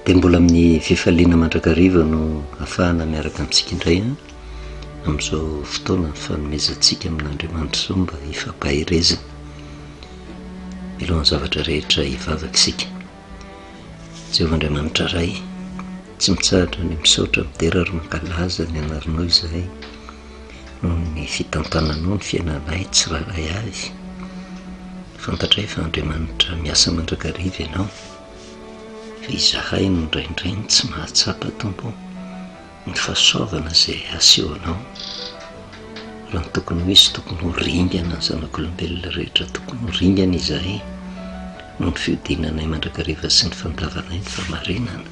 Dia mbola amin'ny fifaliana mandrakariva no afahana miaraka amintsika indray an, amin'izao fotoana ny fanomezantsika amin'Andriamanitra izao mba hifampaherezana. Milohan'ny zavatra rehetra hivavaka isika. Jehovah Andriamanitra Ray, tsy mitsahatra ny misaotra, midera ary mankalaza ny anaranao izahay noho ny fitantananao ny fiainanay tsirairay avy. Fantatray fa Andriamanitra miasa mandrakariva ianao. Fa izahay no indraindray no tsy mahatsapa, Tompo ô, ny fahasoavana izay asehonao. Raha ny tokony ho izy, tokony ho ringana ny zanak'olombelona rehetra, tokony ho ringana izahay noho ny fihodinanay mandrakariva sy ny fandavanay ny fahamarinana.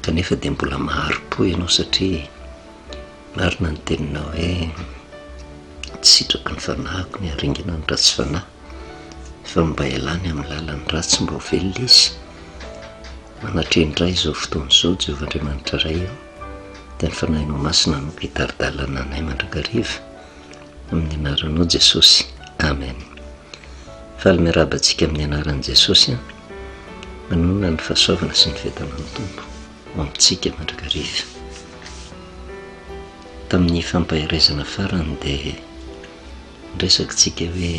Kanefa dia mbola mahari-po Ianao satria marina ny teninao hoe tsy sitraky ny fanahiko ny haringana ny ratsy fanahy. Fa mba ialany amin'ny lalan'ny ratsy mba ho velona izy. Manatreha indray izao fotoana izao Jehovah Andriamanitra Ray ô, dia ny Fanahinao Masina no mpitari-dalana anay mandrakariva. Amin'ny anaranao Jesosy. Amen. Faly miarahaba antsika amin'ny anaran'i Jesosy an. Manonona ny fahasoavana sy ny fiadanan'ny Tompo ho amintsika mandrakariva. Tamin'ny fampaherezana farany dia Niresaka tsika hoe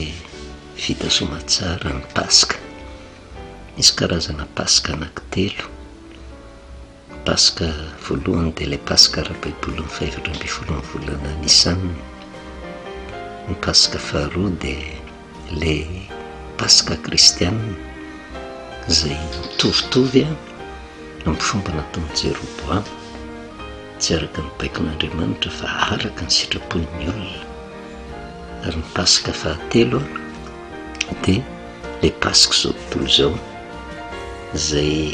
vita soamatsara ny Paska. Misy karazana Paska anankitelo. Ny Paska voalohany dia ilay Paska ara-baiboly ny fahefatra ambin'ny folon'ny volana Nisan. Ny Paska faharoa dia ilay Paska kristianina izay mitovitovy amin'ny fomba nataon'i Jeroboama. Tsy araka ny baikon'Andriamanitra fa araka ny sitrapon'ny olona. Ary ny Paska fahatelo dia ilay Pask'izao tontolo izao, izay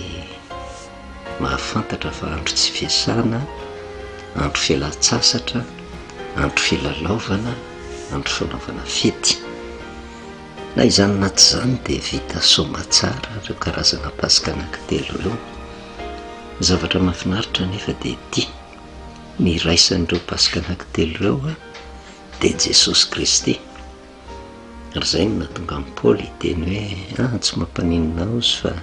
mahafantatra fa andro tsy fiasana, andro fialan-tsasatra, andro filalaovana, andro fanaovana fety. Na izany na tsy izany dia vita soamatsara ireo karazana Paska anankitelo ireo. Ny zavatra mahafinaritra anefa dia ity, ny iraisan'ireo Paska anankitelo ireo dia Jesosy Kristy. Ary izay no nahatonga an'i Paoly hiteny hoe, ah, tsy mampaninona ahy ozy fa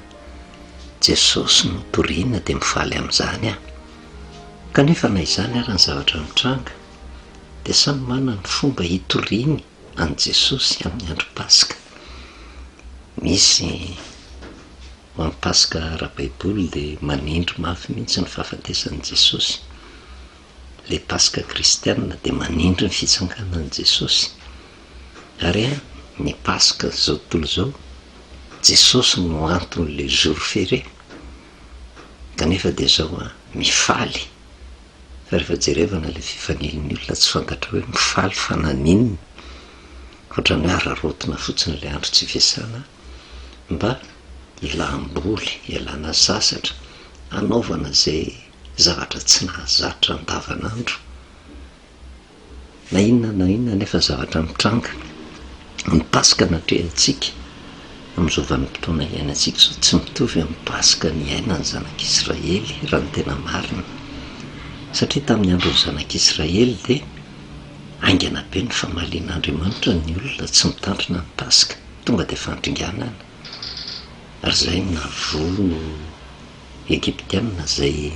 Jesosy no toriana dia mifaly amin'izany aho. Kanefa na izany ary ny zavatra mitranga dia samy manana ny fomba hitoriany an'i Jesosy amin'ny andro Paska. Misy Ho an'ny Paska ara-baiboly dia manindry mafy mihitsy ny fahafatesan'i Jesosy. Ilay Paska kristianina dia manindry ny fitsanganan'i Jesosy. Ary ny Paska izao tontolo izao, Jesosy no anton'ilay jour férié. Kanefa dia izao an, mifaly. Fa rehefa jerevana ilay fifalian'ny olona tsy fantatra hoe mifaly fa naninona. Ohatran'ny hoe araraotina fotsiny ilay andro tsy fiasana. mba hialam-boly, hialana sasatra, hanaovana izay zavatra tsy nahazatra andavanandro. Na inona na inona anefa zavatra mitranga, ny Paska natrehantsika amin'izao vanim-potoana iainantsika izao tsy mitovy amin'ny Paska niainan'ny zanak'Israely raha ny tena marina. Satria tamin'ny andron'ny zanak'Israely dia haingana be ny famalian'Andriamanitra ny olona tsy mitandrina ny Paska. Tonga dia fandringanana. Ary izay no nahavoa ny Egyptiana izay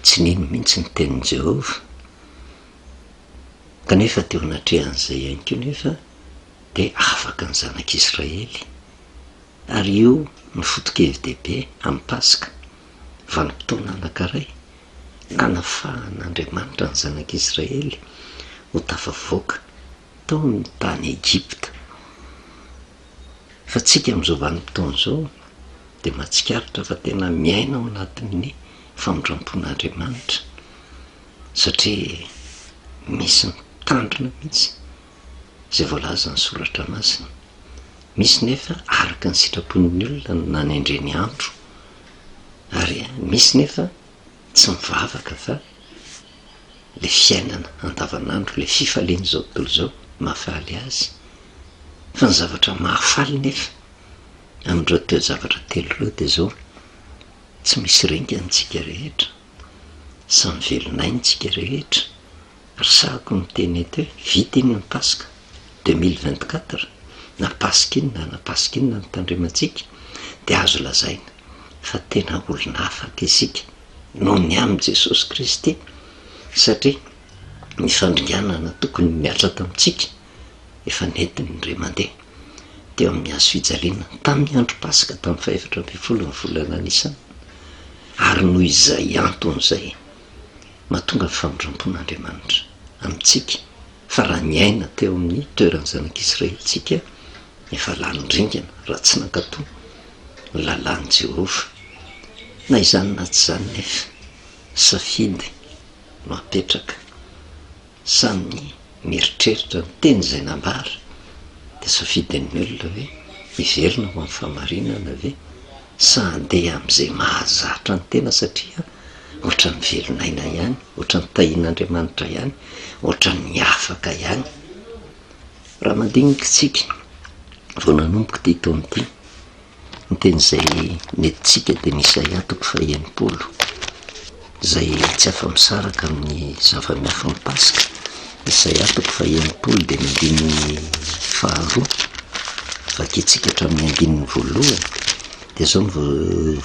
tsy nino mihitsy ny tenin'i Jehovah. Kanefa teo anatrehan'izay ihany koa nefa dia afaka ny zanak'Israely. Ary io no foto-kevi-dehibe amin'ny Paska, vanim-potoana anankiray nanafahan'Andriamanitra ny zanak'Israely ho tafavoaka tao amin'ny tany Egypta. Fa tsika amin'izao vanim-potoana izao dia mahatsikaritra fa tena miaina ao anatin'ny famindram-pon'Andriamanitra satria misy mitandrina mihitsy izay voalazan'ny soratra masina. Misy nefa araka ny sitrapon'ny olona no nanendreny andro ary misy nefa tsy mivavaka fa ilay fiainana andavanandro, ilay fifalian'izao tontolo izao mahafaly azy. Fa ny zavatra mahafaly nefa amin'ireo toe-javatra telo ireo dia izao, tsy misy ringana isika rehetra, samy velon'aina isika rehetra, ary sahako miteny eto hoe vita iny ny Paska 2024, na Paska inona na Paska inona no tandremantsika dia azo lazaina. fa tena olona afaka isika noho ny amin'i Jesosy Kristy, satria ny fandringanana tokony nihatra tamintsika efa nentiny indray mandeha teo amin'ny hazo fijaliana tamin'ny andro Paska tamin'ny fahefatra ambin'ny ny volana Nisana, ary noho izay antony izay mahatonga ny famindram-pon'Andriamanitra amintsika fa raha niaina teo amin'ny toeran'ny zanak'Israely isika efa lany ringana raha tsy nankatò ny lalàn'i Jehovah. Na izany na tsy izany nefa, safidy no apetraka. Samy mieritreritra ny teny izay nambara, dia safidin'ny olona hoe hiverina ho amin'ny fahamarinana ve sa handeha amin'izay mahazatra ny tena satria ohatran'ny velon'aina ihany, ohatran'ny tahian'Andriamanitra ihany, ohatran'ny afaka ihany. Raha mandinika isika, vao nanomboka ity taona ity, ny teny izay nentintsika dia ny Isaia toko faha-60, izay tsy afa-misaraka amin'ny zava-miafin'ny Paska. Isaia toko faha-60 dia ny andininy faharoa, vakintsika hatramin'ny andininy voalohany, dia izao no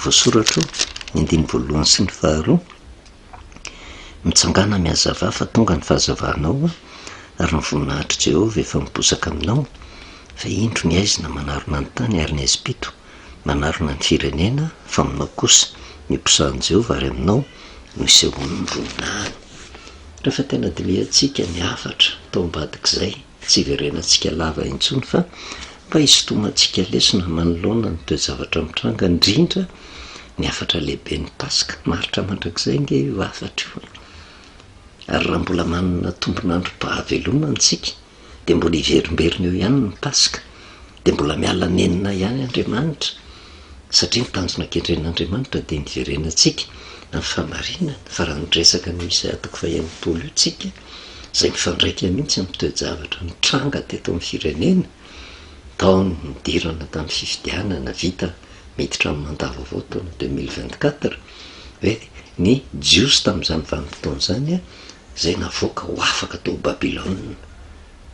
voasoratra ao, ny andininy voalohany sy ny faharoa. Mitsangàna mihazavà fa tonga ny fahazavanao, ary ny voninahitr'i Jehovah efa miposaka aminao, fa indro ny haizina manarona ny tany ary ny haizim-pito manarona ny firenena, fa aminao kosa no iposahan'i Jehovah ary aminao no isehoan'ny voninahiny. Rehefa tena dinihantsika ny hafatra tao ambadik'izay, Tsy hiverenantsika lava intsony fa mba hisintomantsika lesona manoloana ny toe-javatra mitranga, indrindra ny hafatra lehiben'ny Paska. Maharitra mandrakizay ange io hafatra io e! Ary raha mbola manana tombon'androm-pahavelomana isika dia mbola hiverimberina eo ihany ny Paska, dia mbola miala nenina ihany Andriamanitra, satria ny tanjona kendren'Andriamanitra dia ny hiverenantsika amin'ny fahamarinana, fa raha niresaka an'io Isaia toko faha-60 io tsika, izay mifandraika mihitsy amin'ny toe-javatra nitranga teto amin'ny firenena, tao ny nidirana tamin'ny fifidianana vita miditra amin'ny mandat vaovao taona 2024, hoe ny Jiosy tamin'izany vanim-potoana izany izay navoaka ho afaka tao Babylona.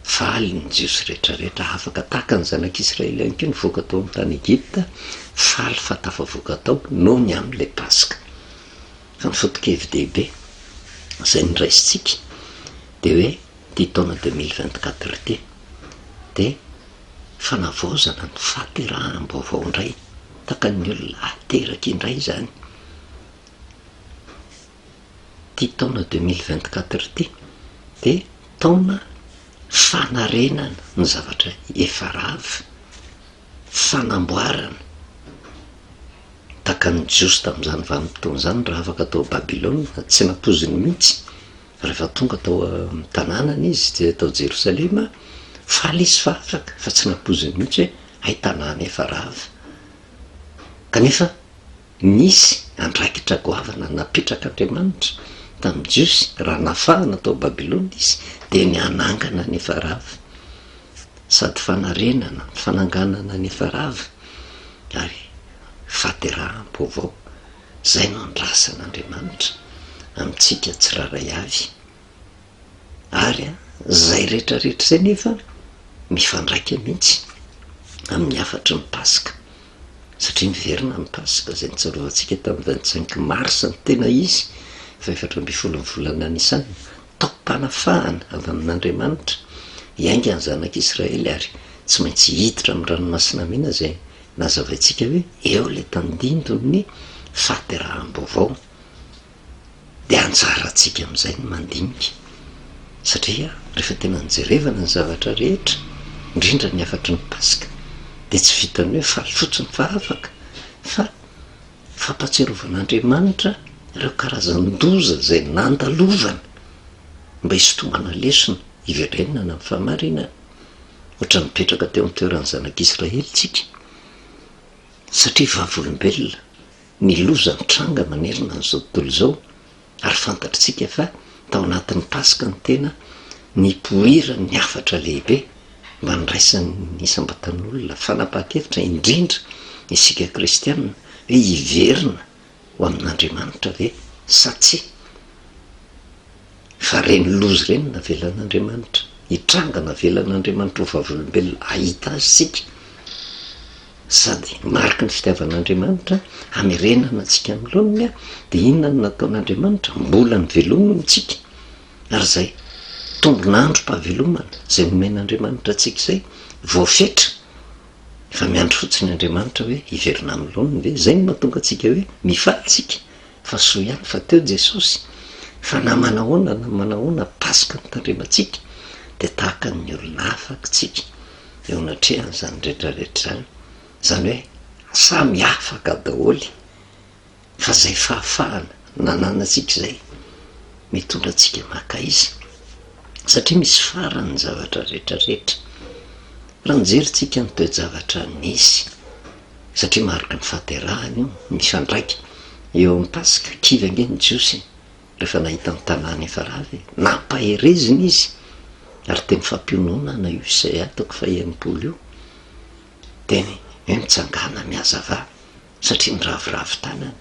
Faly ny Jiosy rehetrarehetra, afaka tahaka ny zanak'Israely ihany koa nivoaka tao amin'ny tany Egypta, faly fa tafavoaka tao noho ny amin'ilay Paska. Fa ny foto-kevi-dehibe izay noraisintsika dia hoe ity taona 2024 ity dia fanavaozana ny fahateraham-baovao indray, tahaka ny olona ateraka indray izany. Ity taona 2024 ity dia taona fanarenana ny zavatra efa rava, fanamboarana. Tahaka ny Jiosy tamin'izany vanim-potoana izany, raha afaka tao Babylona, tsy nampoiziny mihitsy, rehefa tonga tao amin'ny tanànany izy, dia tao Jerosalema, faly izy fa afaka, fa tsy nampoiziny mihitsy hoe hay tanàna efa rava. Kanefa nisy andraikitra goavana napetrak'Andriamanitra tamin'ny Jiosy, raha nafahana tao Babylona izy, dia ny hanangana ny efa rava. Sady fanarenana ny fananganana ny efa rava ary fahateraham-baovao. Izay no andrasan'Andriamanitra amintsika tsirairay avy. Ary izay rehetra rehetra izay nefa mifandraika mihitsy amin'ny hafatry ny Paska. Satria miverina ny Paska izay notsarovantsika tamin'ny 25 mars ny tena izy, faha-14 ny volana Nisana, taom-panafahana avy amin'Andriamanitra, hiainga ny zanak'Israely ary tsy maintsy hiditra amin'ny Ranomasina Mena izay nazavaintsika hoe eo ilay tandindon'ny fahateraham-baovao. Dia anjarantsika amin'izay ny mandinika satria rehefa tena nijerevana ny zavatra rehetra, indrindra ny hafatry ny Paska, dia tsy vitan'ny hoe faly fotsiny fa afaka fa Fampahatsiarovan'Andriamanitra ireo karazan-doza izay nandalovana mba hisintomana lesona hiverenana amin'ny fahamarinana. Ohatran'ny nipetraka teo amin'ny toeran'ny zanak'Israely isika, satria vavolombelona ny loza nitranga manerana an'izao tontolo izao, ary fantatr'tsika fa tao anatin'ny Paska no tena nipoiran'ny hafatra lehibe mba handraisan'ny isam-batan'olona fanapahan-kevitra, indrindra isika kristiana, hoe hiverina ho amin'Andriamanitra ve sa tsia. Fa ireny loza ireny navelan'Andriamanitra hitranga, navelan'Andriamanitra ho vavolombelona hahita azy isika. Sady mariky ny fitiavan'Andriamanitra hamerenana antsika amin'ny laoniny dia inona no nataon'Andriamanitra? Mbola novelominy isika. Ary izay tombon'androm-pahavelomana izay nomen'Andriamanitra antsika izay voafetra fa miandry fotsiny Andriamanitra hoe hiverina amin'ny laoniny ve? Izay no mahatonga antsika hoe mifaly isika fa soa ihany fa teo Jesosy fa na manahoana na manahoana Paska no tandremantsika dia tahaka ny olona afaka isika eo anatrehan'izany rehetra rehetra izany. Izany hoe samy afaka daholo fa izay fahafahana nananantsika izay mitondra antsika maka aiza satria misy farany ny zavatra rehetra rehetra. Raha mijery tsika ny toe-javatra nisy satria mariky ny fahaterahana io, mifandraika eo amin'ny Paska, kivy ange ny Jiosy e! Rehefa nahita ny tanàna efa rava e, nampaherezina izy, ary teny fampiononana io Isaia toko faha-60 io, teny hoe mitsangàna mihazavà, satria niraviravy tanana.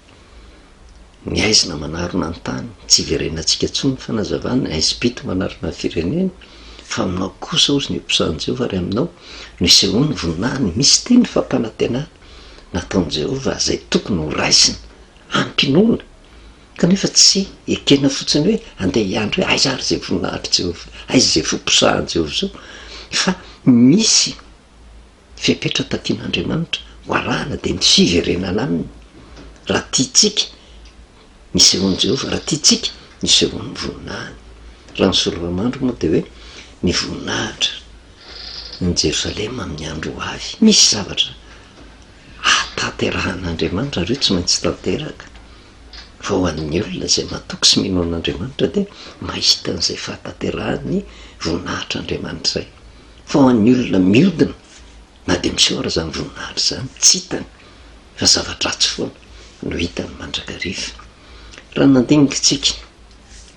Ny haizina manarona ny tany, tsy hiverenantsika intsony ny fanazavana, ny haizim-pito manarona ny firenena, fa aminao kosa hozy ny hiposahan'i Jehovah ary aminao no hisehoan'ny voninahiny. Misy teny fampanantenana nataon'i Jehovah izay tokony horaisina amim-pinoana. Kanefa tsy ekena fotsiny hoe andeha hiandry hoe aiza ary izay voninahitr'i Jehovah, aiza izay fiposahan'i Jehovah izao, fa misy fepetra takian'Andriamanitra ho arahana dia ny fiverenana aminy. Raha tiantsika ny hisehoan'i Jehovah, raha tiantsika ny hisehoan'ny voninahiny. Raha ny sora-mandry moa dia hoe ny voninahitra ny Jerosalema amin'ny andro ho avy. Misy zavatra hahatanterahan'Andriamanitra ary io tsy maintsy tanteraka. Fa ho an'ny olona izay matoky sy mino an'Andriamanitra dia mahita an'izay fahatanterahan'ny voninahitr'Andriamanitra izay. Fa ho an'ny olona miodina, na dia miseho ara izany voninahitra izany, tsy hitany fa zava-dratsy foana no hitany mandrakariva. Raha nandinika isika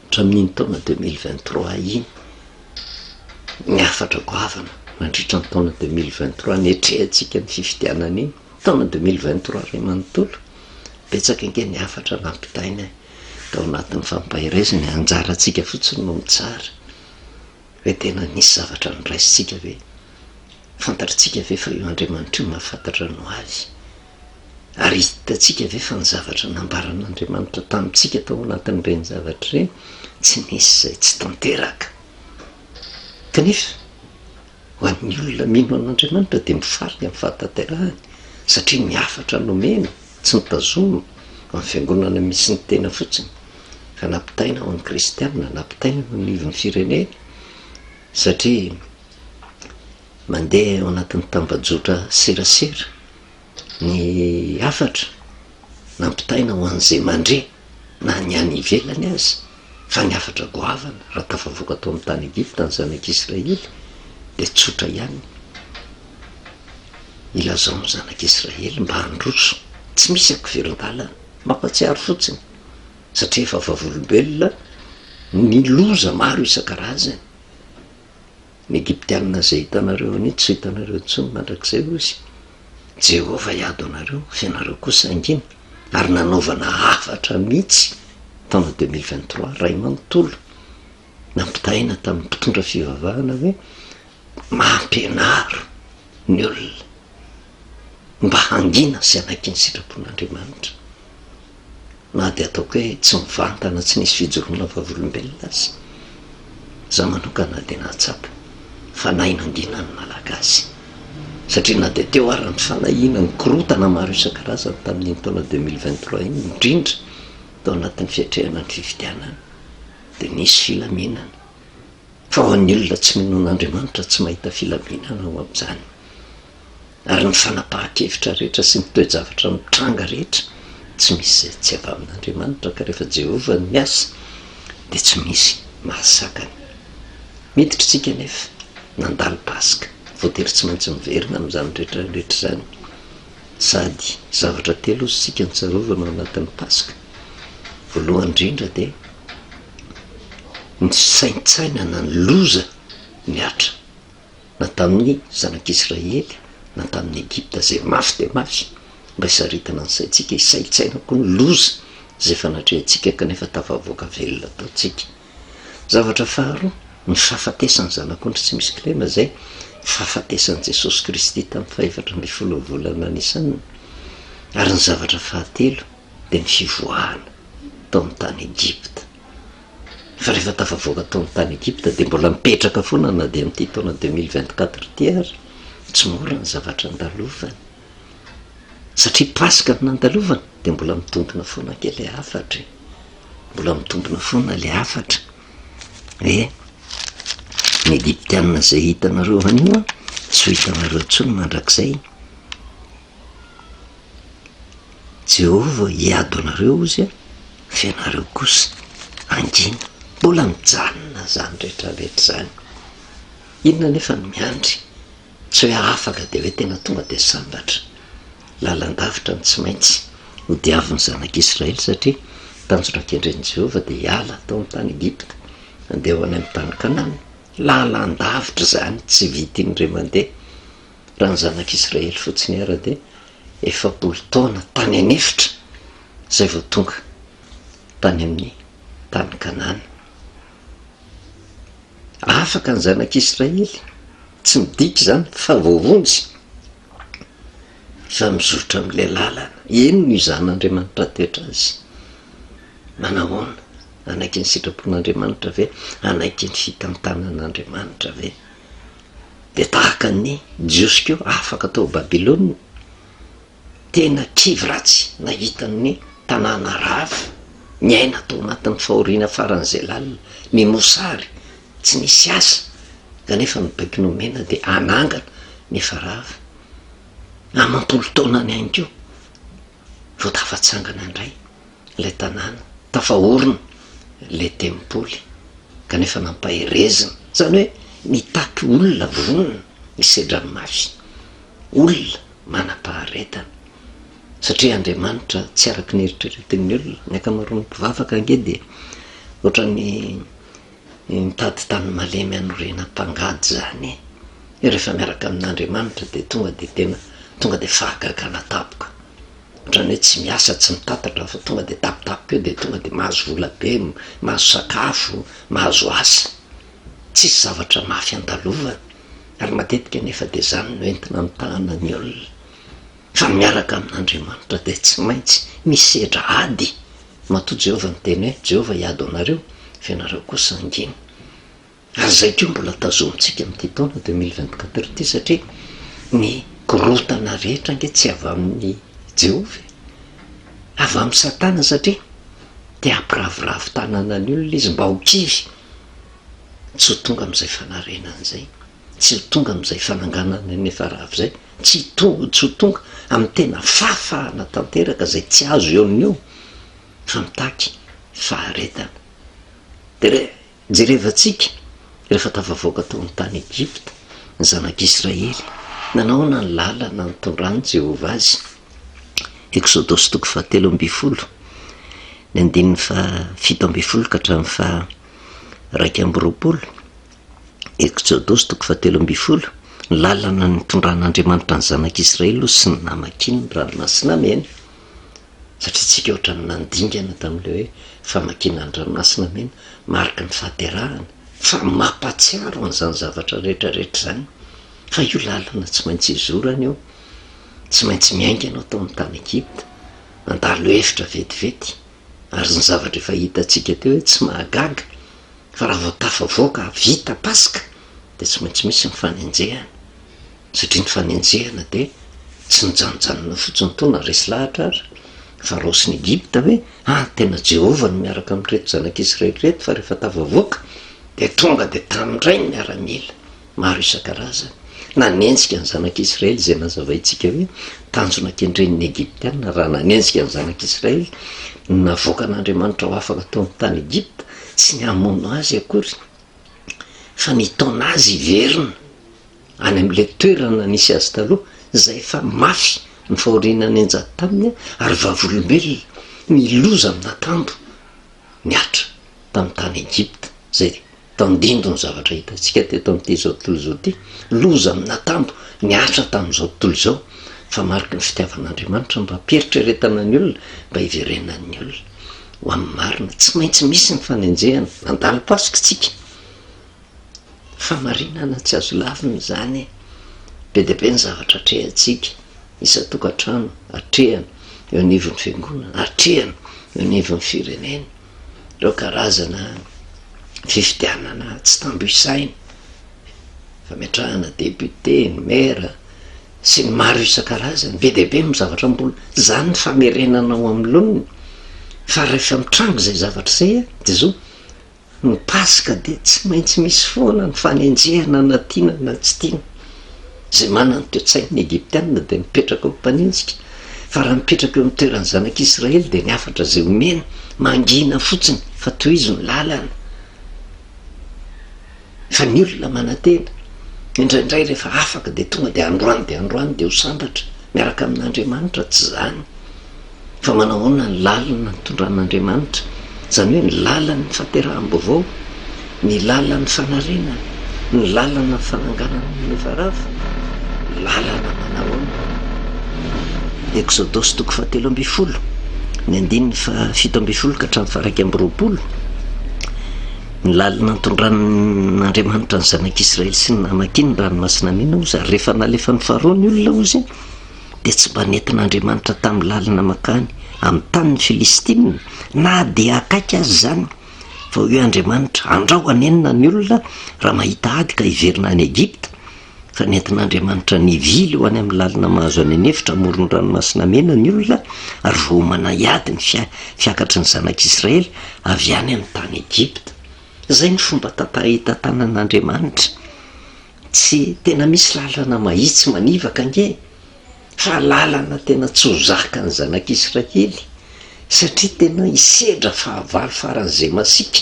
hatramin'iny taona 2023 iny, ny hafatra goavana nandritra ny taona 2023 niatrehantsika ny fifidianana iny, taona 2023 iray manontolo, Betsaka ange ny hafatra nampitaina tao anatin'ny fampaherezana e, anjarantsika fotsiny no mitsara hoe tena nisy zavatra noraisintsika ve? Fantatritsika ve fa io Andriamanitra io mahafantatra ny ho avy? Ary hitantsika ve fa ny zavatra nambaran'Andriamanitra tamintsika tao anatin'ireny zavatra ireny tsy nisy izay tsy tanteraka? Kanefa Ho an'ny olona mino an'Andriamanitra dia mifaly amin'ny fahatanterahany satria ny hafatra nomena tsy notazomina amin'ny fiangonana misy ny tena fotsiny fa nampitaina ho an'ny kristiana, nampitaina eo anivon'ny firenena satria mandeha ao anatin'ny tambajotra serasera ny hafatra nampitaina ho an'izay mandre na ny any ivelany aza, fa ny hafatra goavana raha tafavoaka tao amin'ny tany Egypta ny zanak'Israely dia tsotra ihany, ilazao ny zanak'Israely mba handroso, tsy misy ankiverin-dalana, mampatsiaro fotsiny satria efa vavolombelona ny loza maro isan-karazany. Ny Egyptiana izay hitanareo anio tsy ho hitanareo intsony mandrakizay, hoy izy. Jehovah hiady ho anareo, fa ianareo kosa hangina. Ary nanaovana hafatra mihitsy taona 2023 iray manontolo, nampitahaina tamin'ny mpitondra fivavahana hoe, Mampianaro ny olona mba hangina sy hanaiky ny sitrapon'Andriamanitra. Na dia ataoko hoe tsy mivantana tsy nisy fijoroana vavolombelona aza, za manokana dia nahatsapa fa nahay nangina ny Malagasy. Satria na dia teo ara ny fanahiana, ny korontana maro isan-karazany tamin'iny taona 2023 iny, indrindra tao anatin'ny fiatrehana ny fifidianana, dia nisy filaminana. Fa ho an'ny olona tsy mino an'Andriamanitra tsy mahita filaminana ao amin'izany. Ary ny fanapahan-kevitra rehetra sy ny toe-javatra mitranga rehetra tsy misy izay tsy avy amin'Andriamanitra, ka rehefa Jehovah no miasa dia tsy misy mahasakana. Miditra isika anefa, nandalo Paska, voatery tsy maintsy miverina amin'izany rehetra rehetra izany. Sady zavatra telo hozy isika no tsarovana ao anatin'ny Paska. Voalohany indrindra dia ny fisaintsainana ny loza mihatra. na tamin'ny zanak'Israely na tamin'i Egypta izay mafy dia mafy mba hisaritana ny saintsika, hisaintsaina koa ny loza izay efa natrehintsika kanefa tafavoaka velona tao tsika. Zavatra faharoa, ny fahafatesan'ny zanak'ondry tsy misy kilema izay fahafatesan'i Jesosy Kristy tamin'ny fahefatra ambin'ny folon'ny volana Nisana, ary ny zavatra fahatelo dia ny fivoahana tao amin'ny tany Egypta. Fa rehefa tafavoaka tao amin'ny tany Egypta dia mbola mipetraka foana na dia amin'ity taona 2024 ity ary, tsy mora ny zavatra andalovana. Satria Paska no nandalovana dia mbola mitombina foana ange ilay hafatra e! Mbola mitombina foana ilay hafatra hoe ny Egyptiana izay hitanareo anio an, tsy ho hitanareo intsony mandrakizay. Jehovah hiady ho anareo hozy an, fa ianareo kosa hangina. Mbola mijanona izany rehetra rehetra izany. Inona anefa no miandry? Tsy hoe afaka dia hoe tena tonga dia sambatra. Lalan-davitra no tsy maintsy hodiavin'ny zanak'Israely satria tanjona kendren'i Jehovah dia hiala tao amin'ny tany Egypta handeha ho any amin'ny tany Kanana. Lalan-davitra izany, tsy vita indray mandeha. Raha ny zanak'Israely fotsiny ara dia 40 taona tany an'efitra izay vao tonga tany amin'ny tany Kanana. Afaka ny zanak'Israely, tsy midika izany fa voavonjy, fa mizotra amin'ilay lalana. Eny no izahan'Andriamanitra toetra azy. Manahoana? Hanaiky ny sitrapon'Andriamanitra ve? Hanaiky ny fitantanan'Andriamanitra ve? Dia tahaka ny Jiosy koa afaka tao Babylona. Tena kivy ratsy nahita ny tanàna rava, niaina tao anatin'ny fahoriana faran'izay lalina, ny mosary, tsy nisy asa, kanefa ny baiko nomena dia hanangana ny efa rava. Amam-polo taonany ihany koa vao tafatsangana indray ilay tanàna, tafaorina ilay tempoly, kanefa nampaherezina, izany hoe mitaky olona vonona hisedra ny mafy, olona manam-paharetana, satria Andriamanitra tsy araka ny eritreretin'ny olona, ny ankamaroan'ny mpivavaka ange dia ohatran'ny mitady tany malemy hanorenam-pangady izany e! Rehefa miaraka amin'Andriamanitra dia tonga dia tena tonga dia fahagagana tampoka, ohatran'ny hoe tsy miasa tsy mitatatra fa tonga dia tampotampoka eo dia tonga dia mahazo vola be, mahazo sakafo, mahazo asa, tsisy zavatra mafy andalovana. Ary matetika anefa dia izany no entina mitahana ny olona. Fa ny miaraka amin'Andriamanitra dia tsy maintsy misedra ady. Matoa Jehovah niteny hoe, Jehovah hiady ho anareo, fa ianareo kosa hangina. Ary izay koa mbola tazomintsika amin'ity taona 2024 ity satria ny korontana rehetra ange tsy avy amin'i Jehovah e. Avy amin'i Satana satria te hampiraviravy tanana ny olona izy mba ho kivy. Tsy ho tonga amin'izay fanarenana izay, tsy ho tonga amin'izay fananganana ny efa rava izay, tsy tsy ho tonga amin'ny tena fahafahana tanteraka izay tsy azo eo noho eo fa mitaky faharetana. Dia re, jerevantsika rehefa tafavoaka tao amin'ny tany Egypta ny zanak'Israely, nanahoana ny lalana nitondran'i Jehovah azy? Eksodosy toko fahatelo ambin'ny folo, ny andininy faha-17 ka hatramin'ny faha 21, Eksodosy toko fahatelo ambin'ny folo, ny lalana nitondran'Andriamanitra ny zanak'Israely aloha sy ny namakiany ny Ranomasina Mena. Satria tsika ohatran'ny nandingana tamin'ilay hoe famakiana ny Ranomasina Mena, mariky ny fahaterahana, fa mampahatsiaro an'izany zavatra rehetra rehetra izany, fa io lalana tsy maintsy izorana io, tsy maintsy miainga ianao tao amin'ny tany Egypta, nandalo efitra vetivety, Ary ny zavatra efa hitantsika teo hoe tsy mahagaga fa raha vao tafavoaka vita Paska dia tsy maintsy misy ny fanenjehana. Satria ny fanenjehana dia tsy nijanonjanona fotsiny toa na resy lahatra ary Farao sy ny Egypta hoe ah tena Jehovah no miaraka amin'ireto zanak'Israely ireto fa rehefa tafavoaka dia tonga dia tamin-dray ny miaramila. maro isan-karazany. Nanenjika ny zanak'Israely izay nazavaintsika hoe tanjona kendren'ny Egyptiana raha nanenjika ny zanak'Israely ny navoakan'Andriamanitra ho afaka tao amin'ny tany Egypta, tsy ny hamono azy akory fa ny hitaona azy hiverina any amin'ilay toerana nisy azy taloha izay efa mafy ny fahoriana nianjady taminy ary vavolombelona ny loza amin'atambo nihatra tamin'ny tany Egypta izay Tandindon' ny zavatra hitantsika teto amin'ity izao tontolo izao ity, loza amin'atambo nihatra tamin'izao tontolo izao, fa mariky ny fitiavan'Andriamanitra mba hampieritreretana ny olona, mba hiverenan'ny olona ho amin'ny marina. Tsy maintsy misy ny fanenjehana. Nandalo Paska isika. Fahamarinana tsy azo lavina izany e! Be dia be ny zavatra atrehantsika isan-tokantrano, atrehana eo anivon'ny fiangonana, atrehana eo anivon'ny firenena, ireo karazana fifidianana tsy tambo isaina, fametrahana député, ny maire, sy ny maro isan-karazany, be dia be ny zavatra mbola, izany ny famerenana ao amin'ny laoniny, fa rehefa mitranga izay zavatra izay dia izao, Ny Paska dia tsy maintsy misy foana ny fanenjehana na tiana na tsy tiana. Izay manana ny toe-tsain'ny Egyptiana dia mipetraka ho mpanenjika, fa raha mipetraka eo amin'ny toeran'ny zanak'Israely dia ny hafatra izay omena, mangina fotsiny fa tohizo ny lalana. Fa ny olona manantena, indraindray rehefa afaka dia tonga dia androany dia androany dia ho sambatra miaraka amin'Andriamanitra, tsy izany. Fa manao ahoana ny lalana nitondran'Andriamanitra, izany hoe ny lalan'ny fahateraham-baovao, ny lalan'ny fanarenana, ny lalana fananganana ny efa rava? Lalana manahoana? Eksodosy toko fahatelo ambin'ny folo, ny andininy faha-17 ka hatramin'ny faha-21, Ny lalana nitondran'Andriamanitra ny zanak'Israely sy ny namakiany ny Ranomasina Mena, hozy, ary rehefa nalefan'i Farao ny olona, hozy, dia tsy mba nentin'Andriamanitra tamin'ny lalana mankany amin'ny tanin'ny Filistina, na dia akaiky aza izany, fa hoy Andriamanitra, Andrao hanenina ny olona raha mahita ady ka hiverina any Egypta, fa nentin'Andriamanitra nivily ho any amin'ny lalana mahazo any an'efitra amoron'ny Ranomasina Mena ny olona, ary voaomana hiady ny fiakatry ny zanak'Israely avy any amin'ny tany Egypta. Izay ny fomba hitantanan'Andriamanitra. Tsy tena misy lalana mahitsy manivaka ange fa lalana tena tsy ho zakan'ny zanak'Israely satria tena hisedra fahavalo faran'izay masiaka.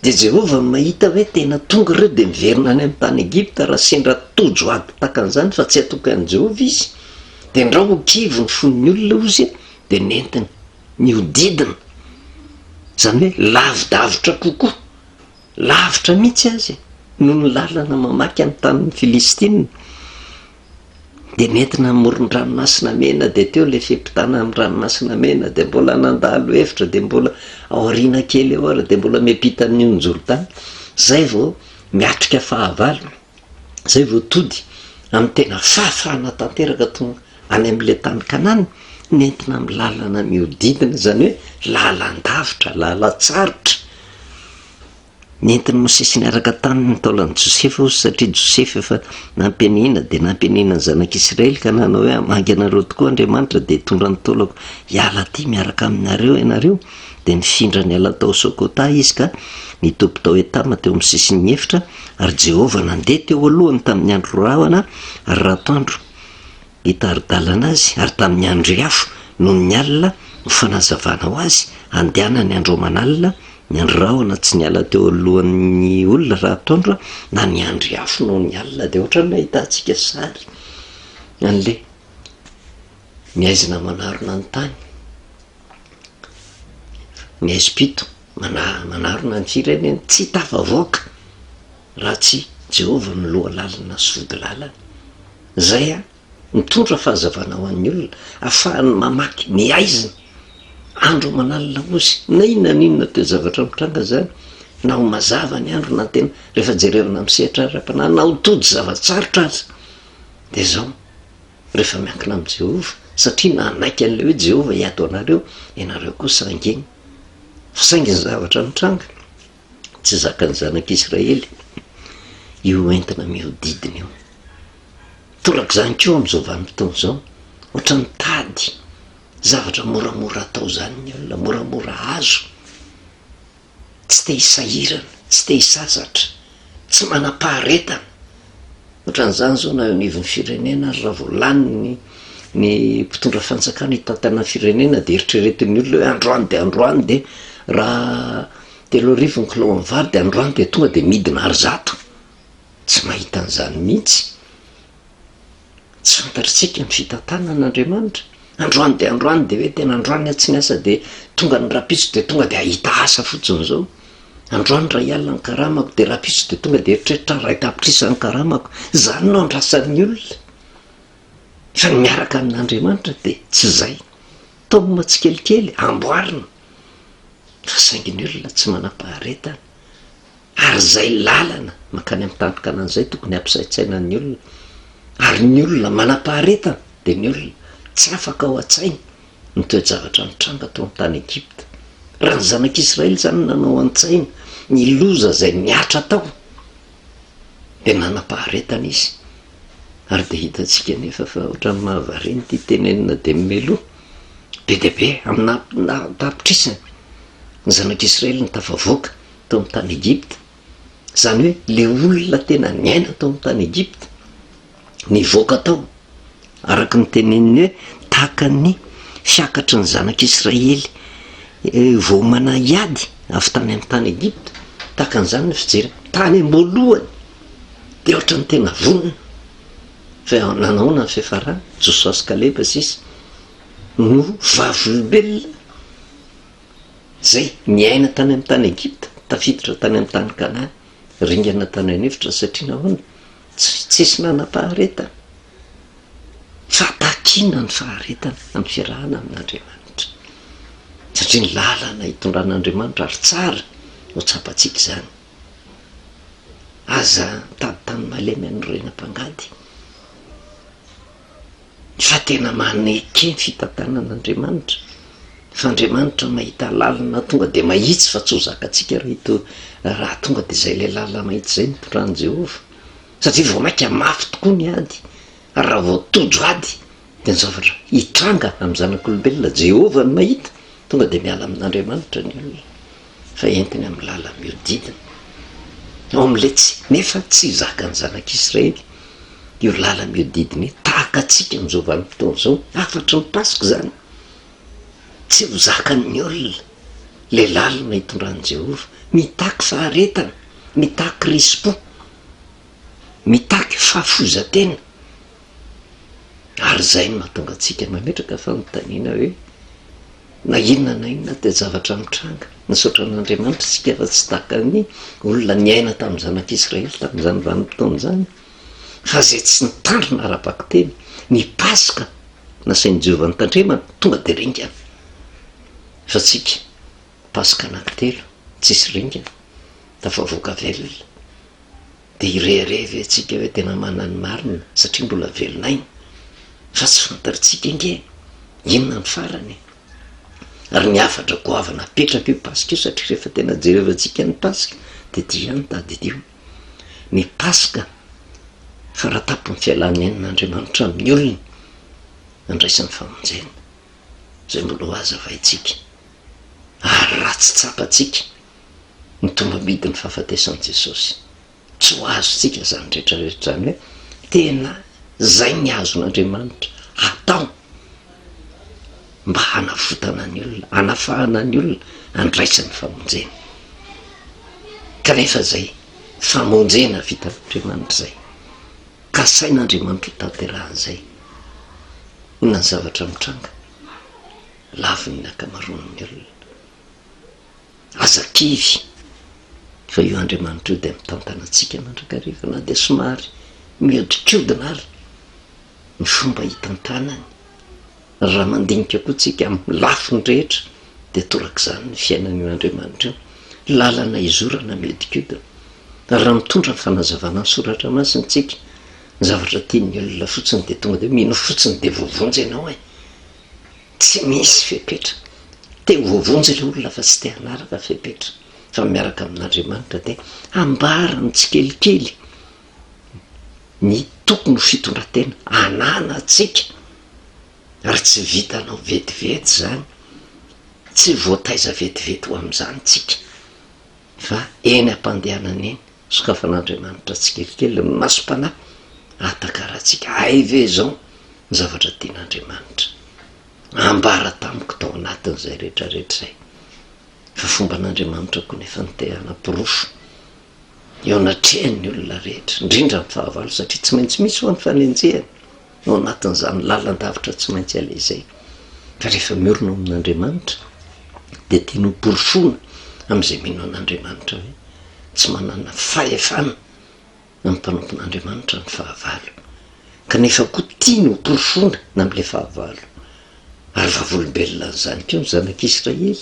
Dia Jehovah no mahita hoe tena tonga ireo dia miverina any amin'ny tany Egypta raha sendra tojo ady tahaka an'izany fa tsy hatoky an'i Jehovah izy. Dia ndrao ho kivy ny fon'ny olona hozy dia nentiny nihodidina, izany hoe lavidavitra kokoa. Lavitra mihitsy aza e, noho ny lalana mamaky amin'ny tanin'ny Filistina. Dia nentina amoron-dranomasina mena, dia teo ilay fiampitana amin'ny ranomasina mena, dia mbola nandalo efitra, dia mbola aoriana kely eo ary dia mbola miampita ny ony Jordana. Izay vao miatrika fahavalo, izay vao tody amin'ny tena fahafahana tanteraka tonga any amin'ilay tany Kanana, nentina amin'ny lalana mihodidina, izany hoe lalan-davitra, lalan-tsarotra. Nentin'i Mosesy niaraka taminy ny taolan'i Josefa hozy, satria Josefa efa nampianiana dia nampianiana ny zanak'Israely ka nanao hoe, Hamangy anareo tokoa Andriamanitra, dia hitondra ny taolako hiala aty miaraka aminareo ianareo. Dia nifindra niala tao Sokota izy ka nitoby tao Etama teo amin'ny sisin'ny efitra, ary Jehovah nandeha teo alohany tamin'ny andro rahona ary ratoandro. hitari-dalana azy, ary tamin'ny andry afo noho ny alina ho fanazavana ho azy, handehanany andro aman'alina, ny andry rahona tsy niala teo alohan'ny olona raha atoandro, na ny andry afo noho ny alina, dia ohatran'ny nahitantsika sary an'ilay ny haizina manarona ny tany, ny haizim-pito manarona ny firenena, tsy tafavoaka raha tsy Jehovah no loha lalana sy vody lalana. Izay an, mitondra fahazavana ho an'ny olona, ahafahany mamaky ny haizina andro aman'alina ozy, na inona na inona toe-javatra mitranga izany, na ho mazava ny andro na tena rehefa jerevana amin'ny sehatra ara-panahy, na ho tojo zava-tsarotra aza, dia izao, rehefa miankina amin'i Jehovah, satria nanaiky an'ilay hoe Jehovah hiady ho anareo, ianareo kosa hangina. Fa saingy ny zavatra nitranga, tsy zakan'ny zanak'Israely io entina mihodidina io. Torak'izany koa amin'izao vanim-potoana izao, ohatran'ny mitady zavatra moramora atao izany ny olona, moramora azo, tsy te hisahirana, tsy te hisasatra, tsy manam-paharetana. Ohatran'izany izao na eo anivon'ny firenena ary raha vao lany ny ny mpitondra fanjakana hitantana ny firenena dia eritreretin'ny olona hoe androany dia androany dia raha 3000 ny kilao amin'ny vary dia androany dia tonga dia midina ar 100. Tsy mahita an'izany mihitsy. Tsy fantatritsika ny fitantanan'Andriamanitra. Androany dia androany dia hoe tena androany aho tsy niasa dia tonga ny rahampitso dia tonga dia hahita asa fotsiny izao. Androany iray alina ny karamako dia rahampitso dia tonga dia eritreritra 1 tapitrisa ny karamako. Izany no andrasan'ny olona. Fa ny miaraka amin'Andriamanitra dia tsy izay. Taomina tsikelikely, amboarina. Fa saingy ny olona tsy manam-paharetana. Ary izay lalana. mankany amin'ny tany Kanana izay tokony hampisaintsaina ny olona. Ary ny olona manam-paharetana dia ny olona tsy afaka ao an-tsainy ny toe-javatra nitranga tao amin'ny tany Egypta. Raha ny zanak'Israely izany nanao an-tsaina ny loza izay nihatra tao, dia nanam-paharetana izy. Ary dia hitantsika anefa fa ohatran'ny mahavariana ity tenenina dia meloa be dia be amina tapitrisany ny zanak'Israely no tafavoaka tao amin'ny tany Egypta. Izany hoe ilay olona tena niaina tao amin'ny tany Egypta, nivoaka tao, araka ny teneniny hoe tahaka ny fiakatry ny zanak'Israely voaomana hiady avy tany amin'ny tany Egypta, tahaka an'izany ny fijeriny tany am-boalohany, dia ohatran'ny tena vonona. Fa nanahoana ny fiafarany? Josoa sy Kaleba sisa no vavolombelona izay niaina tany amin'ny tany Egypta, tafiditra tany amin'ny tany Kanana, ringana tany an'efitra satria nahoana? Tsy tsisy nanam-paharetana. Fa takiana ny faharetana amin'ny fiarahana amin'Andriamanitra. Satria ny lalana itondran'Andriamanitra ary tsara ho tsapantsika izany. Aza mitady tany malemy hanorenam-pangady. Fa tena maneke ny fitantanan'Andriamanitra. Fa Andriamanitra mahita lalana tonga dia mahitsy fa tsy ho zakantsika raha ito raha tonga dia izay ilay lalana mahitsy izay no tondran'i Jehovah. Satria vao mainka mafy tokoa ny ady, ary raha vao tojo ady dia ny zavatra hitranga amin'ny zanak'olombelona, Jehovah no mahita, tonga dia miala amin'Andriamanitra ny olona, fa entiny amin'ny lala-mihodidina. Ao amin'ilay tsy, nefa tsy zakan'ny zanak'Israely io lala-mihodidina io, tahaka antsika amin'izao vanim-potoana izao, hafatry ny Paska izany, tsy ho zakan'ny olona ilay lalana itondran'i Jehovah, mitaky faharetana, mitaky risi-po. Mitaky fahafoizan-tena, ary izay no mahatonga antsika mametraka fanontaniana hoe, na inona na inona toe-javatra mitranga, misaotra an'Andriamanitra isika fa tsy tahaka ny olona niaina tamin'ny zanak'Israely tamin'izany vanim-potoana izany, fa izay tsy nitandrina ara-bakiteny ny Paska nasain'i Jehovah notandremana, tonga dia ringana. Fa tsika, Paska anankitelo, tsisy ringana, tafavoaka velona. Dia hirehareha ve tsika hoe tena manana ny marina satria mbola velona aina? Fa tsy fantatritsika ange inona ny farany e! Ary ny hafatra goavana apetraka io Paska io satria rehefa tena jerevantsika ny Paska dia ity ihany tadidio. Ny Paska faratampony fialan'enin'Andriamanitra amin'ny olony andraisany famonjena izay mbola ho hazavaintsika ary raha tsy tsapantsika ny tombambidin'ny fahafatesan'i Jesosy. Tsy ho azontsika izany rehetra rehetra izany hoe tena izay ny azon'Andriamanitra atao mba hanavotana ny olona, hanafahana ny olona, handraisany famonjena. Kanefa izay famonjena vitan'Andriamanitra izay, kasain'Andriamanitra ho tanterahana izay, inona ny zavatra mitranga? Laviny ny ankamaroan'ny olona. Aza kivy fa io Andriamanitra io dia mitantana antsika mandrakariva na dia somary mihodinkodina ary ny fomba hitantanany. Raha mandinika koa tsika amin'ny lafiny rehetra dia torak'izany ny fiainan'io Andriamanitra io. Lalana izorana mihodinkodina. Ary raha mitondra ny fanazavana ny soratra masina tsika, ny zavatra tian'ny olona fotsiny dia tonga dia hoe mino fotsiny dia voavonjy ianao e. Tsy misy fepetra. Te ho voavonjy ilay olona fa tsy te hanaraka fepetra. Fa miaraka amin'Andriamanitra dia ambarany tsikelikely ny tokony ho fitondran-tena ananantsika. Ary tsy vitanao vetivety izany. Tsy voataiza vetivety ho amin'izany tsika. Fa eny am-pandehanana eny, sokafan'Andriamanitra tsikelikely ny masom-panahy ahatakarantsika, hay ve izao ny zavatra tian'Andriamanitra ambara tamiko tao anatin'izay rehetra rehetra izay. Fa fomban'Andriamanitra koa nefa ny te hanaporofo eo anatrehan'ny olona rehetra, indrindra ny fahavalo, satria tsy maintsy misy ho'a ny fanenjehana ao anatin'izany lalan-davitra tsy maintsy aleha izay. Fa rehefa miorina ao amin'Andriamanitra dia tiany ho porofoina amin'izay mino an'Andriamanitra hoe tsy manana fahefana amin'ny mpanompon'Andriamanitra ny fahavalo. Kanefa koa tiany ho porofoina na amin'ilay fahavalo. Ary vavolombelona an'izany koa ny zanak'Israely,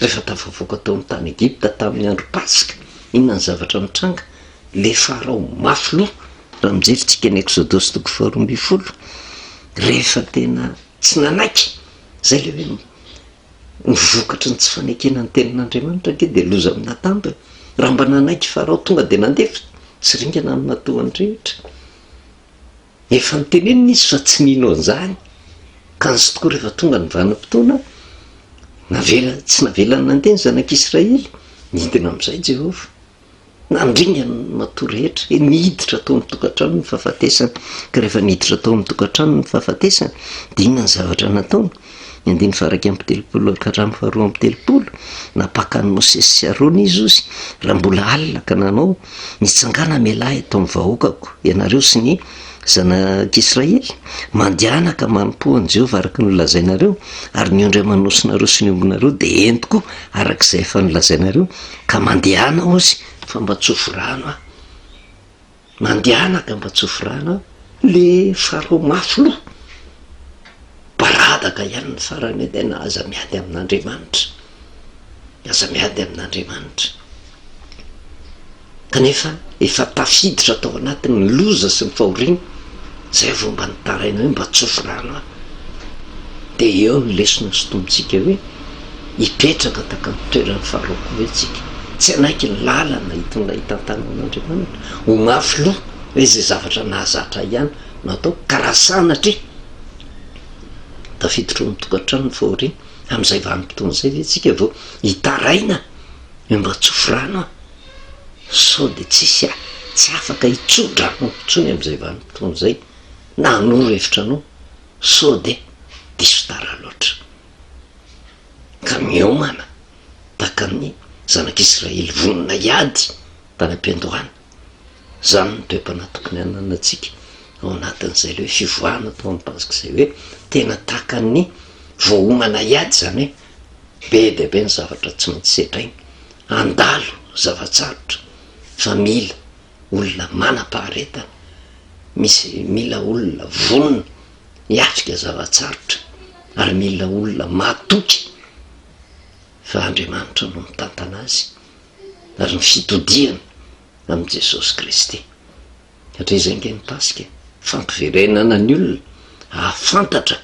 rehefa tafavoaka tao amin'ny tany Egypta tamin'ny andro Paska. Inona ny zavatra nitranga? Le Farao mafy loha, raha mijery tsika ny Eksodosy toko faharoa ambin'ny folo, rehefa tena tsy nanaiky, zay le hoe ny vokatry ny tsy fanekena ny tenin'Andriamanitra ange dia loza amin'atambo e. Raha mba nanaiky Farao tonga dia nandefa, tsy ringana ny matoany rehetra. Efa nitenenina izy fa tsy nino an'izany. Kanjo tokoa rehefa tonga ny vanim-potoana, navela, tsy navelany nandeha ny zanak'Israely, nidina amin'izay Jehovah. Nandringana ny matoa rehetra, e, niditra tao amin'ny tokantrano ny fahafatesana. Ka rehefa niditra tao amin'ny tokantrano ny fahafatesana, dia inona ny zavatra nataony? Ny andininy faha-31 ka hatramin'ny faha-32, nampaka an'i Mosesy sy Arona izy ozy, raha mbola alina ka nanao, Mitsangàna mialà eto amin'ny vahoakako, ianareo sy ny zanak'Israely, mandehana ka manompoa an'i Jehovah araka ny nolazainareo, ary ny ondry aman'osinareo sy ny ombinareo dia ento koa araka izay efa nolazainareo, ka mandehana ozy, fa mba tsofy rano aho. Mandehana ka mba tsofy rano aho. Le Farao mafy loha, baradaka ihany ny farany hoe tena aza miady amin'Andriamanitra, aza miady amin'Andriamanitra. Kanefa efa tafiditra tao anatin'ny loza sy ny fahoriana, zay vao mba nitaraina hoe mba tsofy rano aho. Dia eo ny lesona sintomintsika hoe hipetraka tahaka ny toeran'ny Farao koa ve tsika? Tsy hanaiky ny lalana hitondra hitantanan'Andriamanitra, ho mafy loha hoe izay zavatra nahazatra ahy ihany no atao, ka raha sanatria tafiditra ao amin'ny tokantrano ny fahoriana, amin'izay vanim-potoana izay ve tsika vao hitaraina hoe mba tsofy rano aho, sao dia tsisy tsy afaka hitso-drano intsony amin'izay vanim-potoana izay, na hanoro hevitra anao sao dia diso tara loatra. Ka miomana tahaka ny zanak'Israely vonona hiady tany am-piandohana. Izany no toe-panahy tokony hananantsika ao anatin'izay ilay hoe fivoahana tao amin'ny Paska izay hoe tena tahaka ny voaomana hiady izany hoe be dia be ny zavatra tsy maintsy sedraina, handalo zava-tsarotra fa mila olona manam-paharetana, misy mila olona vonona hiatrika zava-tsarotra ary mila olona matoky fa Andriamanitra no mitantana azy ary ny fitodihana amin'i Jesosy Kristy. Satria izay ange ny Paska e, fampiverenana ny olona hahafantatra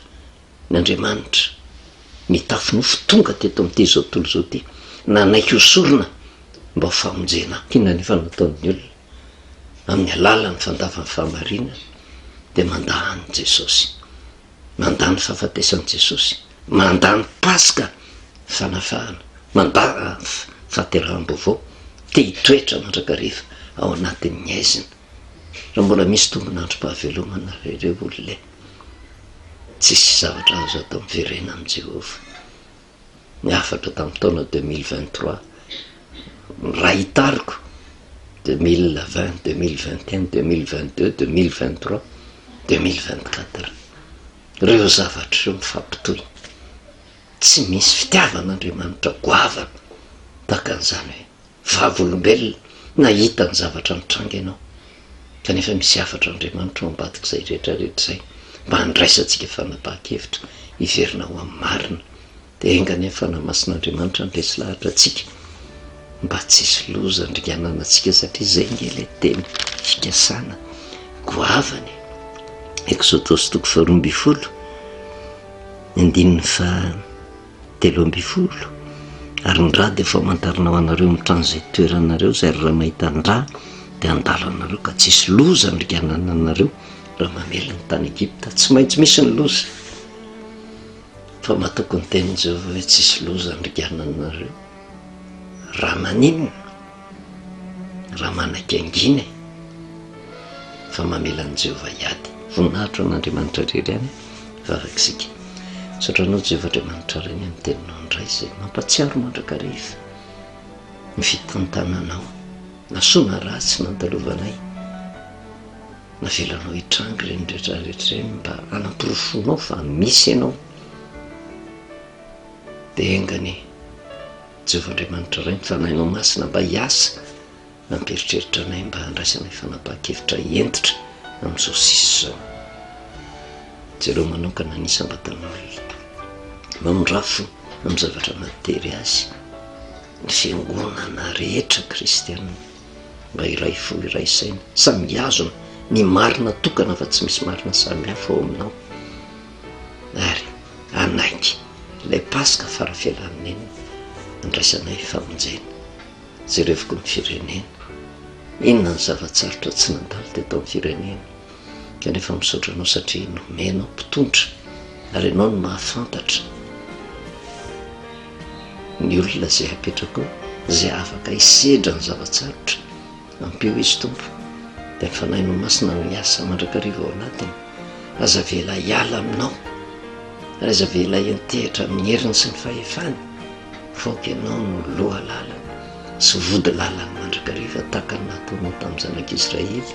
ny Andriamanitra nitafy nofo tonga teto amin'ity izao tontolo izao ity, nanaiky ho sorona mba ho famonjena ahy. Inona anefa no ataon'ny olona? Amin'ny alalan'ny fandavan'ny fahamarinana dia mandà an'i Jesosy, mandà ny fahafatesan'i Jesosy, mandà ny Paska fanafahana, mandà fahateraham-baovao, te hitoetra mandrakariva ao anatin'ny haizina. Raha mbola misy tombon'androm-pahavelomana ry ireo olona e, tsisy zavatra azo atao miverena amin'i Jehovah. Ny hafatra tamin'ny taona 2023, raha hitariko 2020, 2021, 2022, 2023, 2024. Ireo zavatra ireo mifampitohy. Tsy misy fitiavan'Andriamanitra goavana tahaka an'izany hoe vavolombelona nahita ny zavatra nitranga ianao. Kanefa misy hafatra Andriamanitra ao ambadik'izay rehetra rehetra izay mba handraisantsika fanapahan-kevitra hiverina ho amin'ny marina. Dia enga anie ny Fanahy Masin'Andriamanitra handresy lahatra antsika mba tsy hisy loza handringanana antsika satria izay ange ilay tena fikasana goavana e. Eksodosy toko faharoa ambin'ny folo, andininy faha-13: Ary ny rà dia famantarana ho anareo amin'ny trano izay toeranareo izay, ary raha mahita ny rà dia handalo anareo ka tsy hisy loza handringanana anareo raha mamely ny tany Egypta. Tsy maintsy misy ny loza. Fa matoky ny tenin'i Jehovah hoe tsy hisy loza handringanana anareo. Raha maninona? Raha manaiky hangina e! Fa mamela an'i Jehovah hiady. Voninahitra ho an'Andriamanitra irery ihany vavaka isika. Misaotra anao Jehovah Andriamanitra Ray ny amin'ny teninao indray izay mampahatsiaro mandrakariva ny fitantananao na soa na ratsy nandalovanay. Navelanao hitranga ireny rehetra rehetra ireny mba hanaporofoanao fa misy ianao. Dia enga anie Jehovah Andriamanitra Ray ny Fanahinao Masina mba hiasa hampieritreritra anay mba handraisanay fanapahan-kevitra hentitra amin'izao sisa izao. Jereo manokana ny isam-batan'olona. Mamindrafo amin'ny zavatra nahatery azy ny fiangonana rehetra kristianina. Mba hiray fo hiray saina, samy hihazona ny marina tokana fa tsy misy marina samihafa ao aminao. Ary hanaiky ilay Paska fara-fialan'ny nenina handraisanay famonjena. Jerevoko ny firenena. Inona ny zava-tsarotra tsy nandalo teto amin'ny firenena? Kanefa misaotra anao satria nomenao mpitondra ary ianao no mahafantatra ny olona izay hapetrakao, izay afaka hisedra ny zava-tsarotra. Ampio izy Tompo, dia ny Fanahinao Masina no hiasa mandrakariva ao anatiny. Aza avela hiala aminao, ary aza avela hiantehitra amin'ny heriny sy ny fahefany. Vaoka ianao no loha lalana sy vody lalany mandrakariva tahaka ny nataonao tamin'ny zanak'Israely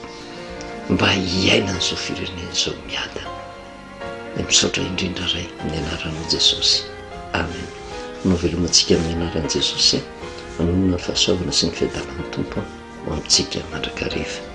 mba hiainan'izao firenena izao miadana. Dia misaotra indrindra Ray amin'ny anaranao Jesosy. Amen. Manao veloma antsika amin'ny anaran'i Jesosy. Manonona ny fahasoavana sy ny fiadanan'ny Tompo ho amintsika mandrakariva.